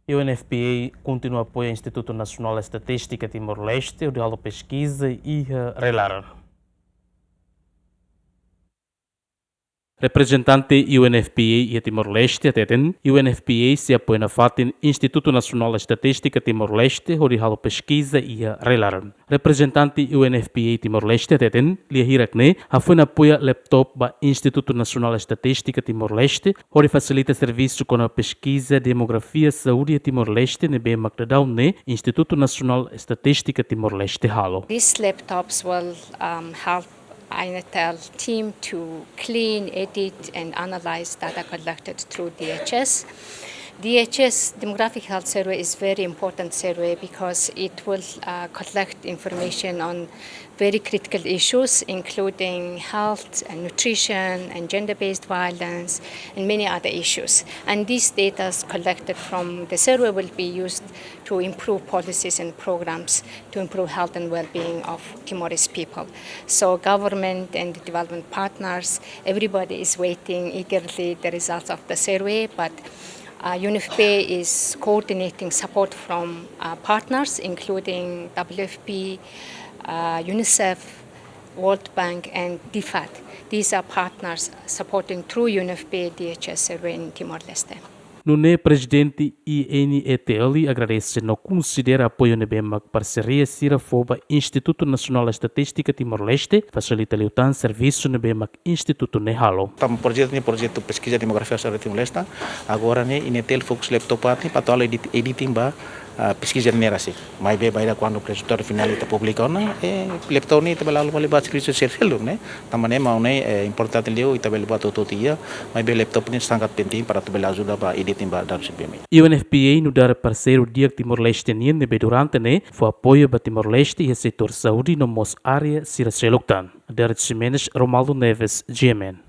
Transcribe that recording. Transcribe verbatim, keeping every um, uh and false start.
U N F P A kontinua apoia Institutu Nasionál Estatístika Timor-Leste hodi halo peskiza iha rai-laran. Reprezentante U N F P A iha Timor-Leste hateten, U N F P A sei apoia nafatin Institutu Nasionál Estatístika Timor-Leste hodi halo peskiza iha rai-laran. Reprezentante U N F P A Timor-Leste hateten, lia hirak ne'e hafoin apoia laptop ba Institutu Nasionál Estatístika Timor-Leste hodi fasilita servisu kona-ba peskiza demografia saúde iha Timor-Leste ne'ebé mak daudaun ne'e Institutu Nasionál Estatístika Timor-Leste halo. These laptops will, um, help INATEL team to clean, edit, and analyze data collected through D H S. D H S, Demographic Health Survey, is very important survey because it will, uh, collect information on very critical issues, including health and nutrition and gender-based violence and many other issues. And these data collected from the survey will be used to improve policies and programs to improve health and well-being of Timorese people. So government and development partners, everybody is waiting eagerly the results of the survey, but, uh, U N F P A is coordinating support from, uh, partners, including W F P, uh, UNICEF, World Bank, and DFAT. These are partners supporting through U N F P A D H S survey in Timor-Leste. Nune'e, Prezidente INATEL agradese no konsidera apoiu ne'ebé mak parseria sira fó ba Institutu Nasionál Estatístika Timor-Leste, fasilita liután servisu ne'ebé mak institutu ne'e halo. Tanba projetu ne'e projetu peskiza demografia saúde Timor-Leste, agora ne'e INATEL fokus laptop atu, atu halo edit, editing ba, ah, peskiza ne'e rasik. Maibé bainhira kuandu rezultadu finál ita publika ona, eh, laptop ne'e ita bele halo fali ba servisu sira seluk ne'e. Tanba ne'e maun ne'e, eh, importante liu ita bele buat hotu-hotu iha, maibé laptop ne'e sangat penting para atu bele ajuda ba editing ba dadus B M I. U N F P A nu'udar parseiru di'ak Timor-Leste nian ne'ebé durante ne'e fó apoiu ba Timor-Leste iha setór saúde no mós área sira seluk tan. Darit Ximenes, Romaldo Neves, G M N.